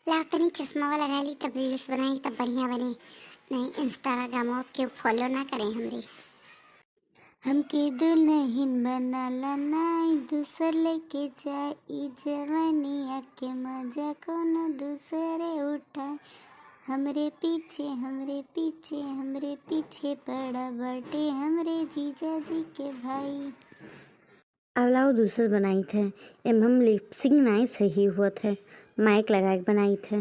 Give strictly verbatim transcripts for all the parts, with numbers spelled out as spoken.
लाओ तनी चश्मा वाला लगा ली, तब reels बनाई, तब बढ़िया बने। नहीं, Instagram अब केहू follow ना करे हमरे। हमके दुल्हन बनाला नाई, दूसर लेके जाई, जवानिया के मजा कोनो दूसरे उठाई। हमरे पीछे, हमरे पीछे, हमरे पीछे पड़ा बाटे हमरे जीजा जी के भाई। अब लाओ दूसर बनाइत है, एम हम lip sync नाई सही होत है, mic लगा के बनाइत है।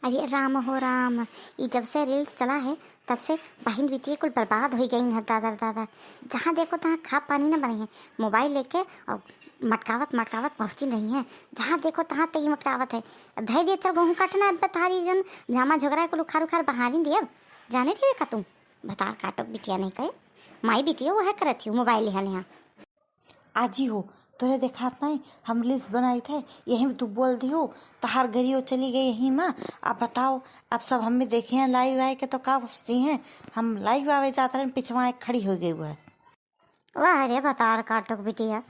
अरे राम हो राम, ई जब से reels चला है, तब से बहिन बिटिया कुल बर्बाद होइ गई है दादा रे दादा। जहाँ देखो तहाँ खा पानी न बने है, mobile लेके और मटकावत मटकावत पहुँची रही है। जहाँ देखो तहाँ तई मटकावत है। धै दिया चल गेहूँ काटना, अब थारी जन जामा झोगरा कुल उखार उखार बहारी दियब। जाने रही का तू? भतार काटो बिटिया नहीं कहे, माई बिटिया वह करत ही mobile लिहा लिहा। आजी हो, तोरे देखात नहीं, हम reels बनाइत है, यही में तू बोल दियो, तहार गरियो चली गई यही में। अब बताओ, अब सब हमें देखे हैं live आए के तो का सोची हैं? हम live आवे जात रहे, पिछवा एक खड़ी हो गई हुआ है। वाह रे भतार काटो के बिटिया,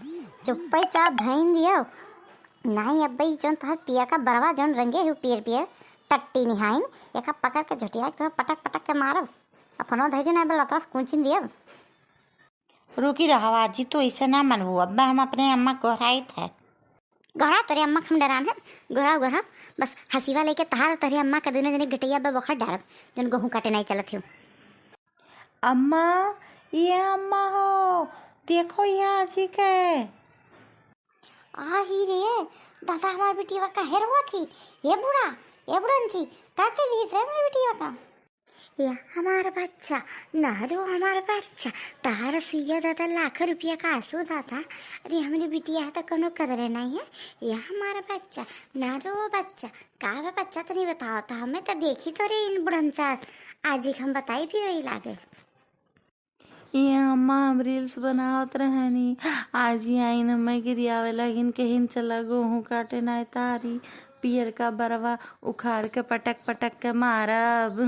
चुप्पे चाप धइन दियो। नहीं अब भाई, जौन तहार पिया का बरवा जौन रंगे हो पियर पियर टट्टी निहाइन, एका पकड़ के झुटिया के पटक पटक के मारब। अपनो धइ देना, बल लतास कुंचिन दियब। रुकी रहो आजी, तू ऐसे ना मनबू। अब हम अपने अम्मा गोहराइत है। गोहरा तोरे अम्मा के हम डरान है, गोहरा गोहरा। बस हसीवा लेके तहार और तोरे अम्मा के दोनों जने गटैया पे बोखर डारब, जौन गेहूं काटे नहीं चलत हो। अम्मा, ये अम्मा हो, देखो ये आजी के। आही रे दादा, हमार बिटिया का हेरवा थी। ये बूढ़ा, ये बुढ़न जी, का के दीस रे हमार बिटिया का? या हमार बच्चा, ना रो हमार बच्चा, तहार सुइया दादा लाख रुपया का आंसू दादा। अरे हमरी बिटिया है तो कोनो कदरे नहीं है। या हमार बच्चा, ना रो बच्चा, का बा बच्चा तनी बताओ तो हमें तो देखी तो रे इन बुढ़न चार। आज एक हम बताई फिर वही लागे। ये अम्मा हम reels बनावत रहनी, आजी आइन हमें गरियावे लागिन, कहिन चला गेहूं काटे नाय तारी, पियर का बरवा उखाड़ के पटक पटक के मारब।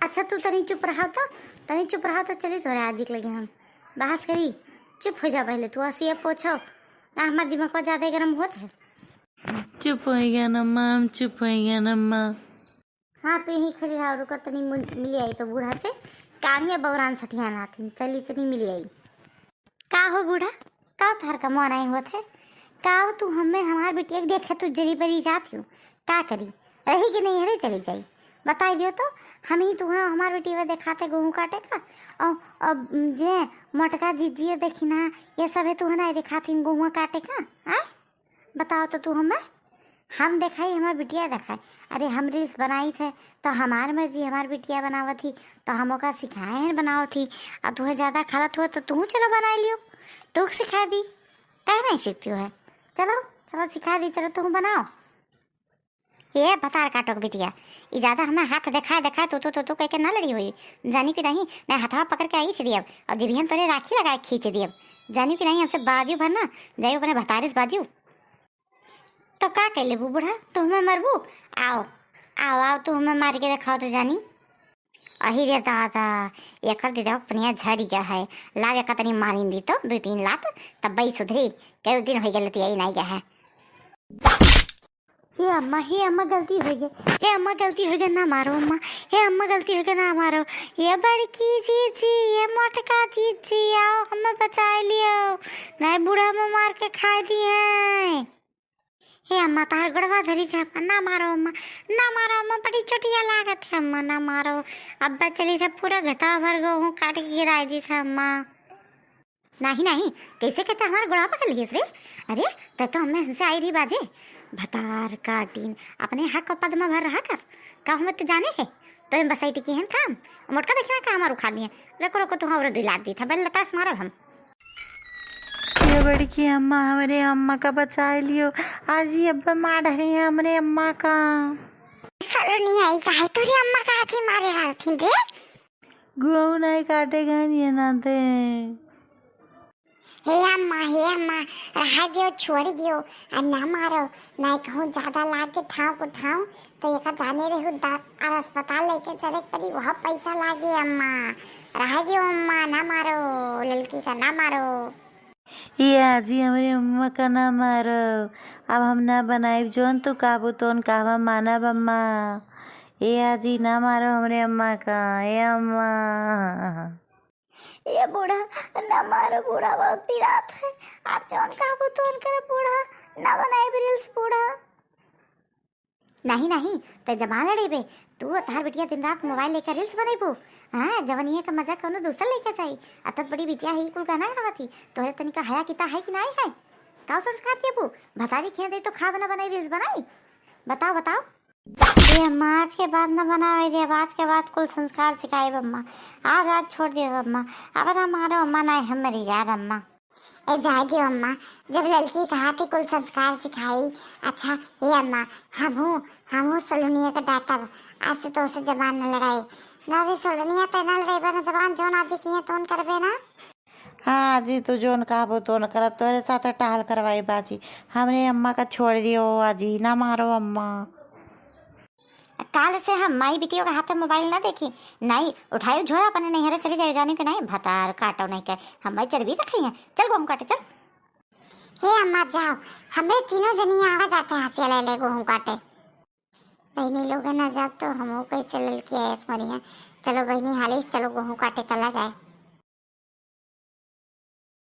अच्छा तू तनी चुप रहा तो, तनी चुप रहा तो चली तोरे आजी के लगे हम बहस करी। चुप हो जा पहले तू, असुए पोछो ना, हमार दिमाग ज्यादा गरम होत है। चुप हो गया ना अम्मा, हम चुप हो गया ना अम्मा। हाँ, तू यहीं खड़ी रहा, रुको, तनी मुल-, मिली आई तो बूढ़ा से, काम या बौरान सठियाना थी, चली तनी मिली आई। का हो बूढ़ा, का तोहर का मन आई होत है? का हो तू हमें, हमार बिटिया के देखे तू जरी बरी जात हो, का करी, रही कि नहीं हरे चली जाई? बताई दियो तो, हम ही तू हमार बिटिया देखाते गेहूं काटे का, और, और जे मोटका जीजियो देखी ना, ये सब है तू है ना देखाती गेहूं काटे का, आय? बताओ तो तू हमें, हम देखाई, हमार बिटिया देखाई। अरे हम reels बनाइत है तो हमार मर्जी, हमार बिटिया बनावत ही तो हम ओका सिखाए हैं बनावत ही। अब तुहे ज्यादा खलत हो तो तू चलो बनाई लियो, तू सिखाई दी, कहे नहीं सीखती हो है? चलो चलो सिखाई दी, चलो तू बनाओ। ये भतार काटो के बिटिया, ई ज्यादा हमें हाथ देखाए देखाए तो तो तो तो कह के ना लड़ी हुई, जानी कि नहीं, मैं हथवा पकड़ के आई दियब और जिभियन तोरे राखी लगाए खींच दियब, जानी कि नहीं, हमसे बाजू भर ना, जाइयो अपने भतारिस बाजू। तो का कह लेबू बूढ़ा, तू हमें मरबू? आओ, आओ, आओ, तू हमें मार के देखाओ तो जानी। अही रे दादा, एकर दीदा पनिया झड़ गया है, लाग एका तनी मारिन दी तो दो तीन लात, तब बई सुधरी, कई दिन हो गए लतियाई नहीं गया है। हे अम्मा, हे अम्मा, गलती हो गई, हे अम्मा, गलती हो गई, ना मारो अम्मा, हे अम्मा, गलती हो गई, ना मारो। ये बड़की जीजी, ये मोटका जीजी, आओ हमें बचाए लियो, नहीं बूढ़ा में मार के खाए दी है। हे अम्मा, तार गोड़वा धरी थे अम्मा, ना मारो अम्मा, ना मारो अम्मा, बड़ी चोटिया लागत है अम्मा, ना मारो। अब्बा चली थे पूरा घटा भर गेहूं काट के गिराई दी थे अम्मा। नहीं नहीं, कैसे कहते हमार गोड़वा पकड़ लिहिस रे? अरे तै तो हमें हमसे आई रही बाजे। भतार काटिन, अपने हक और पद में भर रहा कर, का हमें तो जाने है? तो हम बसाई टिकी हैं काम, मोटका देखना का हमार उखाड़ लिए। रुको रुको, तू और दुई लात दी था, बल लतास मारब हम। ये बड़की अम्मा, हमरे अम्मा का बचाए लियो। आज ही अब्बा मार रहे हैं हमरे अम्मा का। सलोनी आई का है तोरे अम्मा का आज ही मारे रहथिन रे। गेहूं नहीं काटे गए ये नाते। हे अम्मा, हे अम्मा, रहा दियो, छोड़ दियो, आ ना मारो, नहीं कहूँ ज्यादा लाग के ठाव को ठाव, तो एका जाने रहू दा-, और अस्पताल लेके चले के पड़ी, वह पैसा लागे अम्मा। रहा दियो अम्मा, ना मारो, ललकी का ना मारो। ए आजी, हमरे अम्मा का ना मारो, अब हम ना बनाइब, जौन तू कहबू तौन कहबा मानब अम्मा। ए आजी, ना मारो हमरे अम्मा का, ए अम्मा। ए बूढ़ा, ना मारो बूढ़ा, बहुत पिरात है, आप जौन कहबू तौन करे बूढ़ा, ना बनाइब reels बूढ़ा। नहीं, नहीं, ते जबान लड़ेबे। तू और तोहार बिटिया दिन रात mobile लेकर reels बनेबू। हाँ, जवनिया का मजा कौनो दूसर लेके जाई। अतत बड़ी बिटिया है, कुल गाना गावत ही। तोहरे तनिका हया किता है कि नाई है? काउ संस्कार देबू? भतारी खिया जाई तो खा बना बनाई reels बनाई? बताओ, बताओ। ए अम्मा, आज के बाद न बनावे देब, आज के बाद कुल संस्कार सिखाइब अम्मा। आज, आज छोड़ देब अम्मा। अब ना मारो अम्मा, ना हम मरी जाब अम्मा। ए, जाए दियो अम्मा, जब ललकी कहा थी कुल संस्कार सिखाई। अच्छा, ए अम्मा, हमहू, हमहू सलोनिया के डांटब, आज से तो उसे जबान न लड़ाई। ना रे सलोनिया, ते ना लड़ेबे ना जबान, जौन आजी किहे तौन करबे ना। हाँ आजी, तू जौन कहबो तौन करब, तोहरे साथे टहल करवाई बाजी। हमरे अम्मा का छोड़ दियो आजी, ना मारो अम्मा। काल से हम माई बिटियों के हाथे mobile ना देखी, नाई उठायो झोरा अपने नैहरे चली जायो, जाने के नाई भतार काटो नहीं के, हम भाई चरबी तो खाई है। चल गोहूँ काटे चल। हे अम्मा जाओ, हमरे तीनों जनी आवा जाते हंसिया ले ले गोहूँ काटे। बहिनी लोग ना जाब तो हमहू कैसे ललकी आयस मरी है। चलो बहिनी हाली चलो गोहूँ काटे चला जाए।